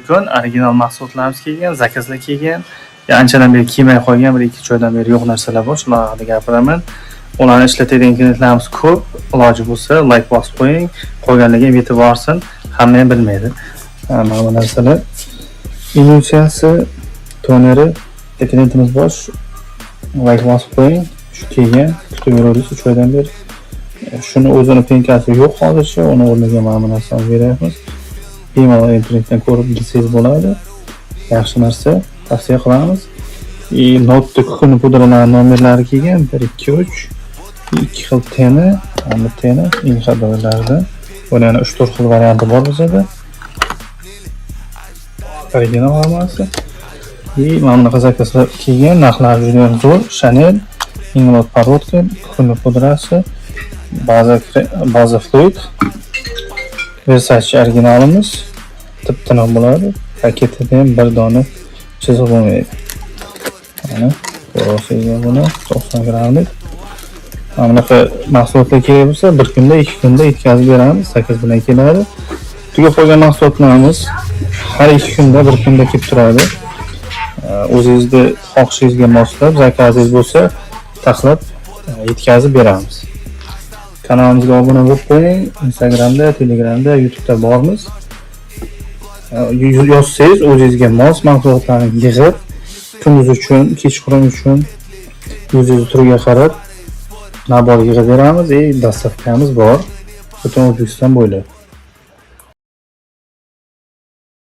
Kun original mahsulotlarimiz kelgan, zakazlar kelgan. Anchadan beri kelmay qolgan, 1-2 oydan beri yo'q narsalar bor. Shular haqida gapiraman. Ularni ishlatadigan klientlarimiz ko'p. Iloji bo'lsa like bosib qo'ying. Qolganlarga ham yetib borsin. Hamma ham bilmaydi. Mana bu narsalar. Emulsiyasi, toneri, bitta klientimiz bor. Like bosib qo'ying. Shu kelgan, kutib yuruvdik 3 oydan beri. Shuni o'zini пенка si yo'q hozircha, uni o'rniga mana bu narsani beryapmiz. Bemalol internetdan ko'rib bilsangiz bo'ladi. Yaxshi narsa, tavsiya qilamiz. И Notni kukuni pudralarning nomerlari kelgan 1 2 3. Ikki xil тени, mana тени inhalerlardan. Buni yana 3-4 xil varianti bor bizada. Original hammasi. И mana bunaqa zakazlar kelgan, narxlari juda ham zo'r. Chanel, Inglot бородка, kukuni pudrasi, baza baza fluid, Versace originalimiz tip-tiniq bo'ladi. Paketida ham bir dona chiziq bo'lmaydi. Mana ko'rasizlar buni 90 grammlik. Mana bunaqa mahsulotlar kerak bo'lsa, bir kunda, 2 kunda yetkazib beramiz. Zakaz bilan keladi. Tugab qolgan mahsulotlarimiz har 2 kunda, bir kunda kelib turadi. O'zingizni xohishingizga moslab zakazingiz bo'lsa, taxlab yetkazib beramiz. Kanalimizga obuna bo'lib qo'ying. Instagramda, Telegramda, YouTube'da bormiz. Yozsangiz o'zingizga mos mahsulotlarni yig'ib, kunduz uchun, kechqurun uchun o'zingizni turiga qarab набор yig'ib beramiz и доставка miz bor. Butun O'zbekiston bo'ylab.